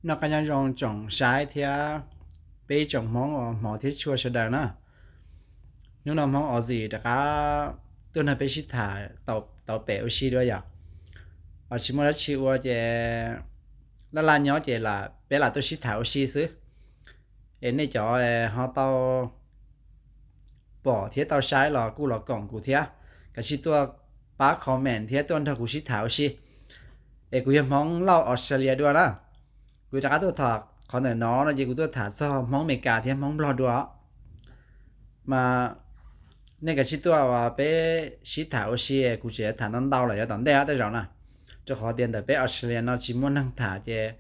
Noj qab nyob zoo tsoom saib thiab peb tsoom Hmoob uas hmov thiab tshua sawv daws na. Hnub no Hmoob Aussie rov qab tuaj nrog peb sib tham tau pem ua si dua yom. Tsis muaj dab tsi ua ces laj laj nyob ces peb lam tuaj sib tham ua si xwb. Es nej cov ho tau pom thiab tau saib los kuj los koom kuv thiab, kav tsij tuaj pab comment thiab tuaj nrog kuv sib tham ua si. Es kuv yog Hmoob Lauj Australia dua na. Kuv rov qab tuaj tham qhov ntawm no no ces kuv tuaj tham txog Hmoob Amelikas thiab Hmoob Nplog dua. Mas nej kav tsij tuaj uas peb sib tham ua si, kuv tseem yuav tham ntau ntau lawm yav tom ntej tej zaum na. Rau qhov tias ntawm peb Australia no tsis muaj neeg tham ces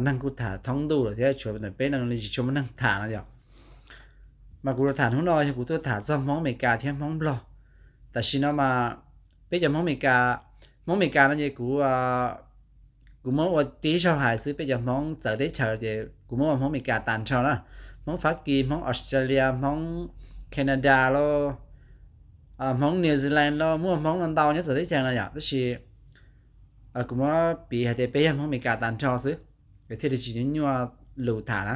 neeg kuj tham thoob ntuj lawm thiab, tshuav ntawm peb no li tsis tshua muaj neeg tham no yom. Mas kuv tham hnub no yog kuv tuaj tham txog Hmoob Amelikas thiab Hmoob Nplog. Tam sim no mas peb cov Hmoob Amelikas, Hmoob Amelikas no ces kuv kuv muab ua tib zaug hais xwb, peb cov Hmoob txawv teb chaws ces kuv muab ua Hmoob Amelikas tas nrho na. Hmoob Fab Kis, Hmoob Australia, Hmoob Canada los, Hmoob New Zealand los, muaj Hmoob no ntau nyob txawv teb chaws no yom, tab sis kuv muab piv hais tias peb yog Hmoob Amelikas tas nrho xwb, thiaj li tsis nyuaj lus tham na.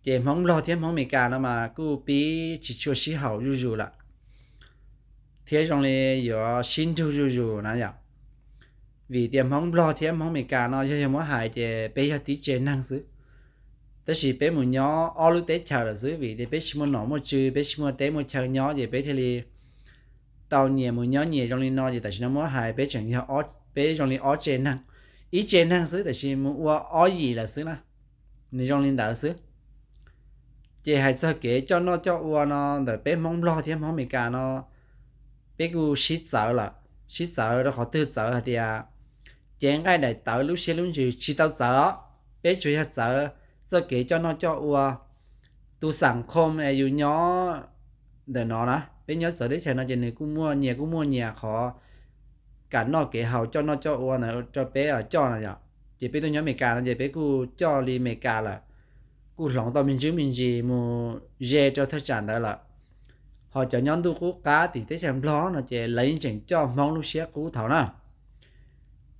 Ces Hmoob Nplog thiab Hmoob Amelikas no mas kuj pib tsis tshua sib haum zuj zus lawm, thiab zoo li yuav sib nrug zuj zus na yom. Vim tias Hmoob Nplog thiab Hmoob Amelikas no yog yog muab hais ces peb yog tib tse neeg xwb, tab sis peb mus nyob ob lub teb chaws lawm xwb, vim tias peb tsis muaj nom muaj tswv, peb tsis muaj teb muaj chaw nyob ces peb thiaj li tau nyias mus nyob nyias zoo li no. Ces tam sim no muab hais peb tseem yog peb zoo li ob tse neeg, ib tse neeg xwb tab sis mus ua ob yim lawm xwb na. Nws zoo li ntawd xwb. Ces hais txog kev coj noj coj ua no ntawm peb Hmoob Nplog thiab Hmoob Amelikas no, peb kuj sib txawv lawm. Sib txawv rau qhov twg? Txawv hais tias cev nqaij daim tawv lub siab lub ntsws tsis tau txawv os. Peb tsuas yog txawv txoj kev coj noj coj ua, tus xam khom es yus nyob ntawm no na, peb nyob txawv teb chaws no ces nws kuj muaj nyias kuj muaj nyias qhov kam noj kev haus coj noj coj ua ntawd rau peb coj no yom. Ces peb tuaj nyob Amelikas no ces peb kuj coj li Amelikas lawm, kuj hloov tau me ntsis me ntsis mus ze rau thaj tsam ntawd lawm. Ho cov nyob ntuj qub qab tim teb chaws Nplog no ces lawv yeej tseem coj Hmoob lub siab qub thaum na.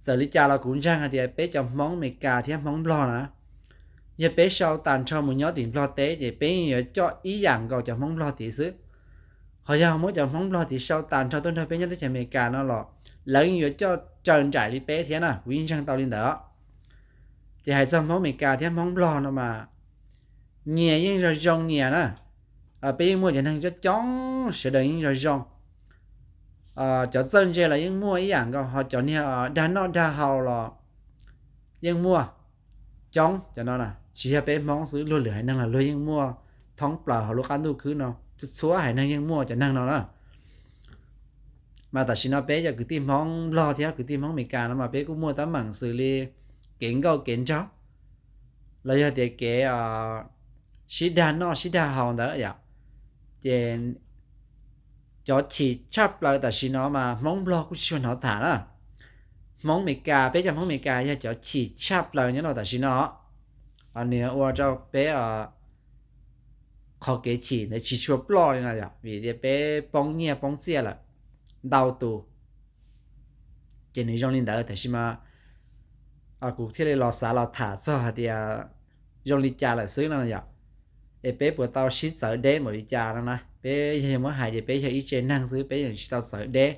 Txawm li cas los kuv ntseeg hais tias peb cov Hmoob Amelikas thiab Hmoob Nplog na, yog peb sau tas nrho mus nyob tim Nplog teb ces peb yeej yuav coj ib yam nkaus cov Hmoob Nplog tid xwb. Ho yog muab cov Hmoob Nplog tid sau tas nrho tuaj nrog peb nyob teb chaws Amelikas no los lawv yeej yuav coj raws nraim li peb thiab na, kuv yeej ntseeg tau li ntawd. Ces hais txog Hmoob Amelikas thiab Hmoob Nplog no mas nyias yeej zoo zoo nyias na. Peb yeej muaj cov neeg coob coob, sawv daws yeej zoo zoo. Cov txawj ntse los yeej muaj ib yam nkaus, ho cov niag dag noj dag haus los yeej muaj coob. Cov no tsis yog peb Hmoob xwb, luag lwm haiv neeg los luag yeej muaj thoob plaws hauv lub qab ntuj khwb no, txhua txhua haiv neeg yeej muaj cov neeg no na. Mas tam sim no peb cov kwv tij Hmoob Nplog thiab kwv tij Hmoob Amelikas no mas peb kuj muaj teeb meem xws li kev nkauj kev nraug, los yog tias kev sib dag noj sib dag haus ntawd yom. Ces cov chim tshaj plaws tam sim no mas Hmoob Nplog kuj tsis tshua hnov tham na. Hmoob Amelikas, peb cov Hmoob Amelikas yog cov chim tshaj plaws nyob rau tam sim no. Nws ua rau peb qhov kev chim ntawd tsis tshua ploj li no yom, vim tias peb poob nyiaj poob txiaj lawm ntau tus. Ces nws zoo li ntawd, tab sis mas kuv thiaj li los xav los tham txog hais tias zoo li cas lawm xwb no yom. Es peb puas tau sib txawv deb npaum li cas no na? Peb yog muab hais ces peb yog ib tse neeg xwb, peb yeej tsis tau txawv deb.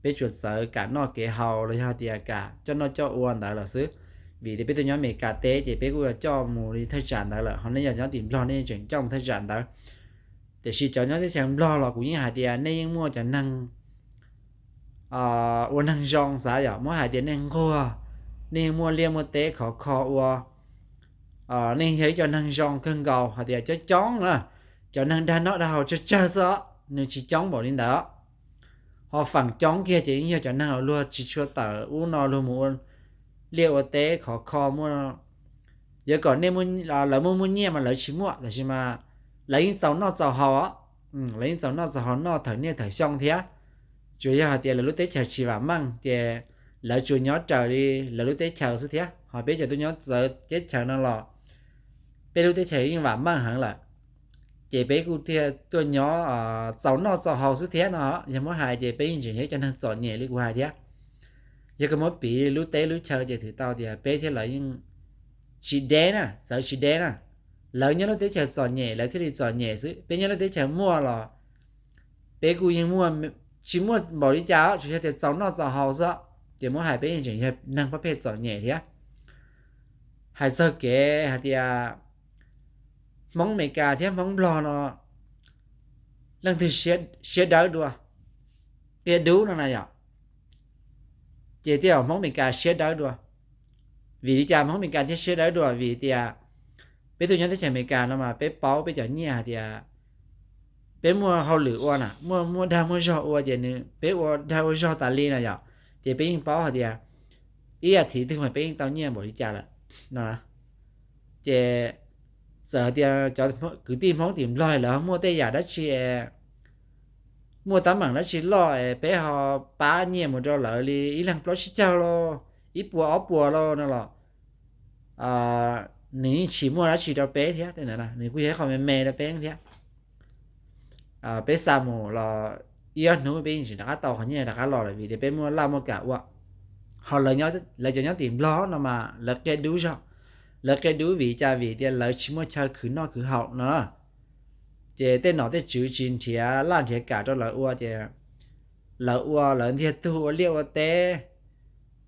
Peb tsuas txawv kam noj kev haus los yog tias kam coj noj coj ua ntawd lawm xwb. Vim tias peb tuaj nyob Amelikas teb ces peb kuj yuav coj mus li thaj tsam ntawd lawm, ho nej yog nyob tim Nplog nej tseem coj mus thaj tsam ntawd. Tiam sis cov nyob teb chaws Nplog los kuv yeej hais tias nej yeej muaj cov neeg ua neeg zoo xav yom, muab hais tias nej nquag, nej yeej muaj liaj muaj teb khov kho ua, nej yog ib co neeg zoo kawg nkaus, hais tias coob coob na, cov neeg dag noj dag haus tsawg tsawg xwb, nws tsis coob npaum li ntawd. Ho feem coob kiag ces yeej yog cov neeg uas luag tsis tshua tawm ub no, luag mus ua liaj ua teb khov kho muaj, yuav kom nej, lawv muaj muaj nyiaj mas lawv tsis muaj, tab sis mas lawv yeej txaus noj txaus haus, lawv yeej txaus noj txaus haus noj thawm niaj thawm xyoo thiab. Tsuas yog hais tias lawv lub teb chaws tsis vam meej ces lawv tsuas nyob raws li lawv lub teb chaws xwb thiab. Ho peb cov tuaj nyob txawv teb chaws no los peb lub teb chaws yeej vam meej heev lawm, ces peb kuj thiaj tuaj nyob txaus noj txaus haus xwb thiab no. Yog muab hais ces peb yeej tseem yog ib co neeg txom nyem li kuv hais thiab. Yog koj muab piv lub teb lub chaw ces twb tau tias peb thiab lawv yeej tsis deb na, txawv tsis deb na. Lawv nyob lub teb chaws txom nyem lawv thiaj li txom nyem xwb, peb nyob lub teb chaws muaj los peb kuj yeej muaj, tsis muaj npaum li cas, tsuas yog tias txaus noj txaus haus xwb, ces muab hais peb yeej tseem yog neeg pob pheej txom nyem thiab. Hais txog kev hais tias Hmoob Amelikas thiab Hmoob Nplog no leej twg siab dawb dua, qia dub no na yom, ces tej zaum Hmoob Amelikas siab dawb dua. Vim li cas Hmoob Amelikas thiaj siab dawb dua? Vim tias peb tuaj nyob teb chaws Amelikas no mas peb paub peb cov nyiaj hais tias peb muaj hauj lwm ua na, muaj muaj dag muaj zog ua ces nws peb ua dag ua zog tas li na yom, ces peb yeej paub hais tias ib as thiv twg mas peb yeej tau nyiaj npaum li cas lawm no. Ces txawm hais tias cov kwv tij Hmoob tim Nplog lawv muaj tej yam dab tsi, muaj teeb meem dab tsi loj es peb ho pab nyiaj mus rau lawv li ib leeg plaub tsib caug lauj, ib puas ob puas lauj no los nws yeej tsis muaj dab tsi rau peb thiab, nws kuj yog ib qho me me rau peb thiab. Peb xa mus los ib ob hnub peb yeej tsis rov qab tau qhov nyiaj rov qab los lawm vim tias peb muaj laj muaj kam ua. Ho lawv cov nyob tim Nplog no mas lawv qia dub zog, lawv qia dub vim cas? Vim tias lawv tsis muaj chaw khwv noj khwv haus no. Ces tej nom tej tswv tsis nrhiav laj nrhiav kam rau lawv ua ces lawv ua lawv ntiag tug ua liaj ua teb,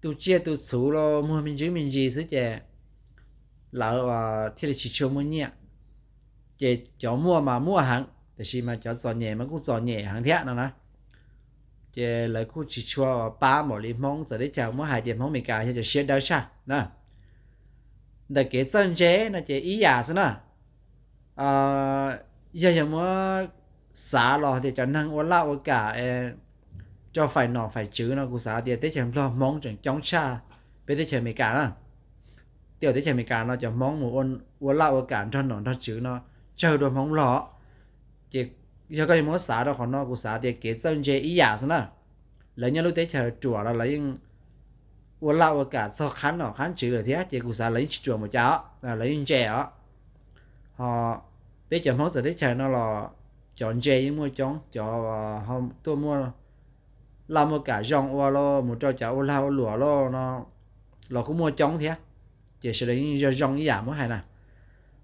tu tsiaj tu txhuv los muag me ntsis me ntsis xwb ces lawv thiaj li tsis tshua muaj nyiaj. Ces cov muaj mas muaj heev, tiam sis mas cov txom nyem mas kuj txom nyem heev thiab no na. Ces lawv kuj tsis tshua pab npaum li Hmoob txawv teb chaws, muab hais ces Hmoob Amelikas yog cov siab dawb tshaj na. Ntawm kev txawj ntse no ces ib yam xwb na. Yog yog muab xav los tias cov neeg ua laj ua kam rau faim nom faim tswv no kuv xav tias teb chaws Nplog Hmoob tseem coob tshaj peb teb chaws Amelikas na. Tej zaum teb chaws Amelikas no cov Hmoob mus ua laj ua kam nrog nom nrog tswv no tsawg dua Hmoob Nplog. Ces yog koj yuav muab xav rau qhov no kuv xav tias kev txawj ntse ib yam xwb na. Lawv nyob lub teb chaws ruam los lawv yeej ua laj ua kam txog qhab nom qhab tswv lawm thiab ces kuv xav lawv yeej tsis ruam npaum cas os, lawv yeej ntse os. Ho peb cov Hmoob txawv teb chaws no los cov ntse yeej muaj coob, cov tuaj muaj laj muaj kam zoo ua los mus rau cov ua lag ua luam los no los kuj muaj coob thiab. Ces sawv daws yeej zoo zoo ib yam muab hais na.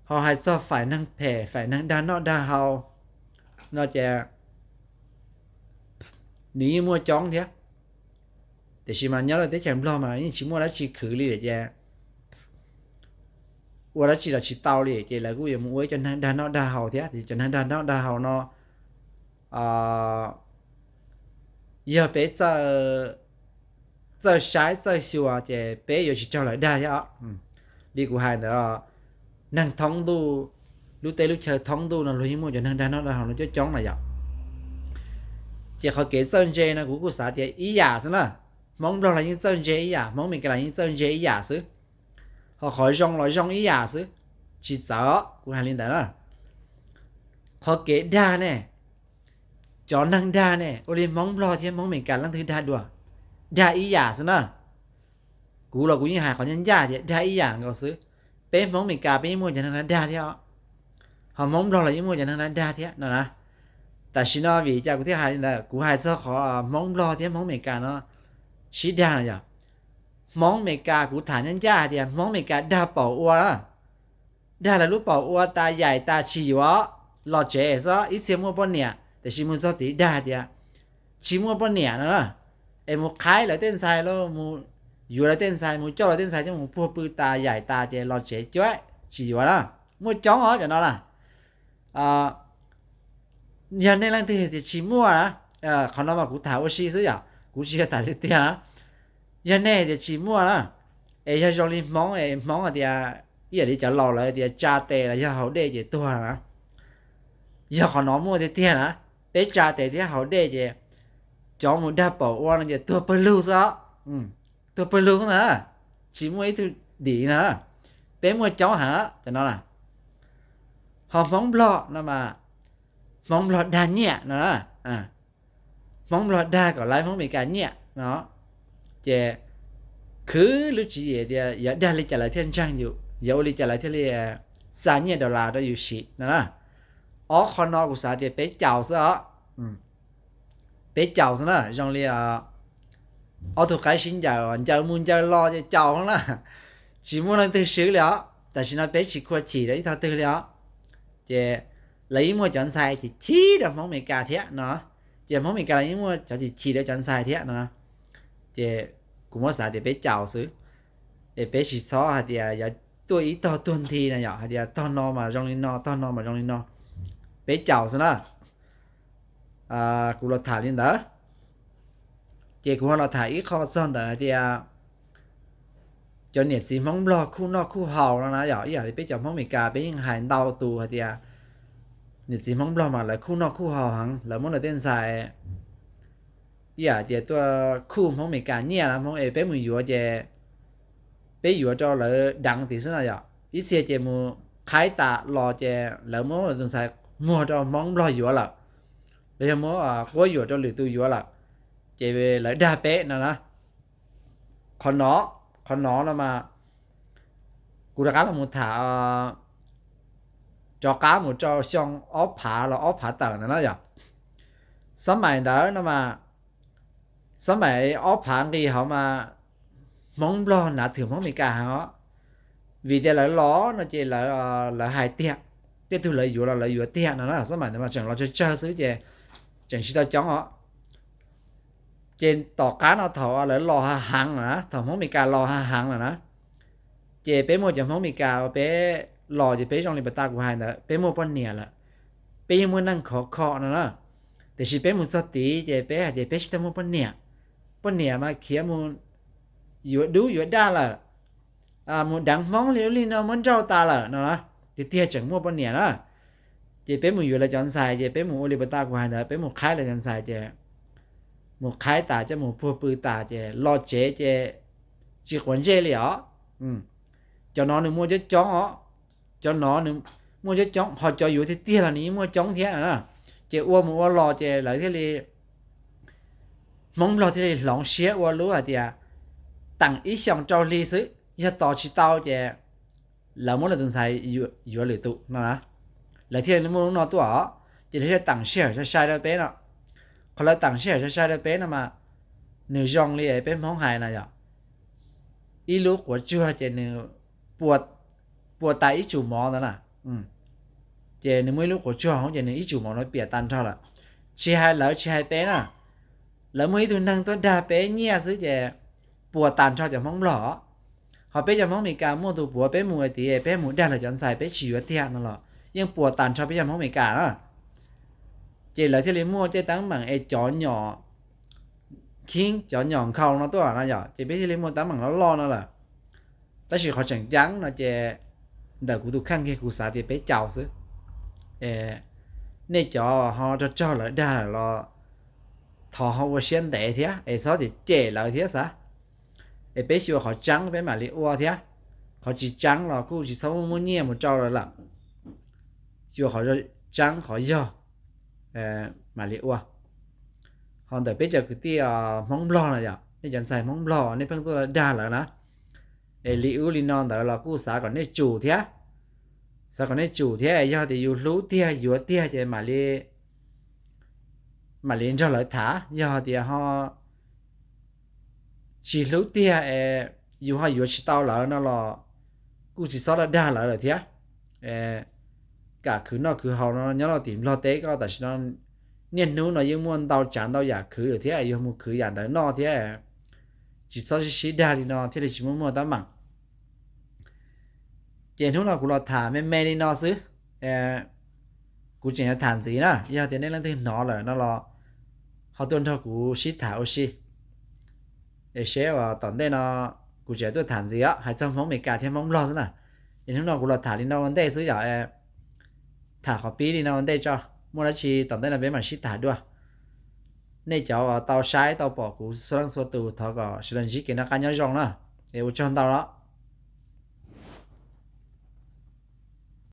Ho hais txog faim neeg phem faim neeg dag noj dag haus no ces nws yeej muaj coob thiab. Tiam sis mas nyob lawm teb chaws Nplog mas yeej tsis muaj dab tsi khwv li lawm ces ua dab tsi los tsis tau li ces lawv kuj yuav mus ua ib cov neeg dag noj dag haus thiab. Tiam sis cov neeg dag noj dag haus no yog peb txawj saib txawj xyuas ces peb yuav tsis raug lawv dag thiab os. Li kuv hais ntawd, neeg thoob ntuj, lub teb lub chaw thoob ntuj no luag yeej muaj cov neeg dag noj dag haus no coob coob na yom. Ces qhov kev txawj ntse no kuv kuj xav tias ib yam xwb na. Hmoob Nplog los yeej txawj ntse ib yam, Hmoob Amelikas los yeej txawj ntse ib yam xwb. Ho qhov zoo los zoo ib yam xwb, tsis txawv, kuv hais li ntawd na. Qhov kev dag ne, cov neeg dag ne ua li Hmoob Nplog thiab Hmoob Amelikas leej twg dag dua? Dag ib yam xwb na. Kuv los kuv yeej hais qhov ncaj ncaj tias dag ib yam nkaus xwb. Peb Hmoob Amelikas peb yeej muaj cov neeg dag thiab os, ho Hmoob Nplog los yeej muaj cov neeg dag thiab no na. Tam sim no vim li cas kuv thiaj hais li ntawd? Kuv hais txog qhov Hmoob Nplog thiab Hmoob Amelikas no sib dag no yog Hmoob Amelikas, kuv tham ncaj ncaj hais tias Hmoob Amelikas dag paum ua na, dag lawv lub paum ua tas yaim tas tsis yuav, los tsev xwb, ib txhia muaj poj niam tiam sis mus txog tid dag tias tsis muaj poj niam no na. Es mus qhaib lawv tej ntxhais los mus yuav lawv tej ntxhais, mus coj lawv tej ntxhais coj mus puag pw tas yaim tas ces los tsev cuab tsis yuav na. Muaj coob os cov no na. Yog nej leej twg tias tsis muaj na, qhov no mas kuv tham ua si xwb yom, kuv tsis yog tham tiag tiag na. Yog nej tias tsis muaj na, es yog zoo li Hmoob es Hmoob hais tias ib yam li cov laus lawv tias tsa tes los yog haus dej ces tuag na. Yog qhov no muaj tiag tiag na, peb tsa tes thiab haus dej ces cov mus dag paum ua no ces tuag pawg lug xwb os. Tuag pawg lug na, tsis muaj ib tug dim na. Peb muaj coob heev cov no na. Ho Hmoob Nplog no mas Hmoob Nplog dag nyiaj no na. Hmoob Nplog dag kom lawv Hmoob Amelikas nyiaj no. Ces khwv lub tswv yim tias yog dag li cas lawv thiaj ntseeg yus, yog ua li cas lawv thiaj li xa nyiaj dollar rau yus siv no na. Ob qho no kuv xav tias peb caus xwb os. Peb caus xwb na, zoo li ob tug qaib sib ncaws, ncaws mus ncaws los ces caum na, tsis muaj leej twg swb li os. Tam sim no peb tsis khuv xim rau ib tog twg li os. Ces lawv yeej muaj cov ntxhais chim chim rau Hmoob Amelikas thiab no, ces Hmoob Amelikas los yeej muaj cov chim chim rau cov ntxhais thiab no. Ces kuv muab xav tias peb caum xwb, es peb tsis txhob hais tias yuav tuaj ib tog tuag nthi na yom, hais tias tog no mas zoo li no, tog no mas zoo li no, peb caum xwb na. Kuv los tham li ntawd, ces kuv ho los tham ib qho txog ntawm hais tias cov niam txiv Hmoob Nplog khuj noj khuj haus no na yom. Ib yam li peb cov Hmoob Amelikas peb yeej hais ntau tus hais tias niam txiv Hmoob Nplog mas lawv khuj noj khuj haus heev, lawv muab lawv tej ntxhais ib yam tias tuaj khuj Hmoob Amelikas nyiaj na, Hmoob es peb mus yuav ces peb yuav rau lawv deev tid xwb no yom. Ib txhia ces mus qhaib tas los ces lawv muab lawv tus ntxhais muag rau Hmoob Nplog yuav lawm, los yog muab quab yuam rau lwm tus yuav lawm, ces lawv dag peb no na. Qhov no, qhov no no mas kuv rov qab los mus tham, rov qab mus rau xyoo ob phav los ob phav tawm ntawd na yom. Xab maim ntawd no mas, xab maim ob phav nqis hauv mas Hmoob Nplog hnav thwm Hmoob Amelikas heev os, vim tias lawv los no ces lawv hais tiag, tej tug lawv yuav los lawv yuav tiag no na. Xab maim ntawd mas tseem los tsawg tsawg xwb ces tseem tsis tau coob os. Ces tom qab no thaum lawv los hav heev lawm na, thaum Hmoob Amelikas los hav heev lawm na, ces peb muaj cov Hmoob Amelikas uas peb los ces peb zoo li pas tas kuv hais ntawd, peb muaj poj niam lawm, peb yeej muaj neej khov kho no na. Tiam sis peb mus txog tid ces peb hais tias peb tsis tau muaj poj niam, poj niam mas khiav mus yuav dub yuav daj lawm, mus deev Hmoob li ub li no muab nrauj tas lawm no na. Tiag tiag tseem muaj poj niam na, ces peb mus yuav lawv cov ntxhais ces peb mus ua li pas tas kuv hais ntawd, peb mus qhaib lawv cov ntxhais ces mus qhaib tas coj mus puag pw tas ces los tsev ces tsis quav ntsej li os. Cov no nws muaj coob coob os, cov no nws muaj coob coob, ho cov yuav tiag tiag los nws yeej muaj coob thiab na. Ces ua mus ua los ces lawv thiaj li, Hmoob Nplog thiaj li hloov siab ua lub hais tias teem ib xyoos rau hli xwb, yog tos tsis tau ces lawv muab lawv tus ntxhais yuav lwm tus no na. Lawv thiaj li muaj lub no tuaj os, ces lawv thiaj teem sij hawm sai sai rau peb no. Qhov lawv teem sij hawm sai sai rau peb no mas nws zoo li peb Hmoob hais no yom, ib lub quav tsuag ces nws pua tas ib tsum mov ntawd na. Ces nws muaj ib lub quav tsuag hauv ces nws ib tsum mov no piam tag nrho lawm. Tsis hais lawv tsis hais peb na, lawv muaj ib tug neeg tuaj dag peb nyiaj xwb ces puas tag nrho cov Hmoob Nplog. Ho peb cov Hmoob Amelikas muaj tus puav peb mus hais tias peb mus dag lawv cov ntxhais peb tsis yuav tiag no los yeej puas tag nrho peb cov Hmoob Amelikas na. Ces lawv thiaj li muaj tej teeb meem es cov nyom khib cov nyom nkhaus no tuaj no yom, ces peb thiaj li muaj teeb meem loj loj no lawm. Tab sis qhov tseem ceeb no ces ntawm kuv tus kheej kiag kuv xav tias peb caus xwb. Nej cov ho rog rog lawv dag lawm los thov ho ua siab ntev thiab es txhob cem cem lawv thiab xav. Es peb xyuas qhov tseeb peb mam li ua thiab, qhov tsis tseeb los kuj tsis txhob muaj nyiaj mus rau lawv lawm. Xyuas qhov tseeb qhov yog mam li ua. Ho ntawm peb cov kwv tij Hmoob Nplog no yom, nej cov ntxhais Hmoob Nplog nej pheej tuaj dag lawv na, es li ub li no ntawd los kuj xav kom nej tsum thiab. Xav kom nej tsum thiab, yog tias yus hlub tiag yuav tiag ces mam li, mam li nrog lawv tham. Yog tias ho tsis hlub tiag es yus ho yuav tsis tau lawv no los kuj tsis txhob dag lawv lawm thiab. Kam khwv noj khwv haus no nyob rau tim Nplog teb ko tam sim no niaj hnub no yeej muaj ntau tsav ntau yam khwv lawm thiab, yus mus khwv yam ntawd noj thiab tsis txhob sib sib dag li no thiaj li tsis muaj muaj teeb meem. Ces hnub no kuv los tham me me li no xwb, kuv tseem yuav tham ntxiv na. Yog tias nej leej twg hnov lawm no los ho tuaj nrog kuv sib tham ua si, es seb uas tom ntej no kuv tseem tuaj tham ntxiv os, hais txog Hmoob Amelikas thiab Hmoob Nplog xwb na. Es hnub no kuv los tham li no ua ntej xwb yom, tham qhov pib li no ua ntej tso, muaj dab tsi tom ntej no peb mam sib tham dua. Nej cov uas tau saib tau pom kuv txhua leej txhua tus thov kom sawv daws ntsib kev noj qab nyob zoo na, es ua tsaug ntau los.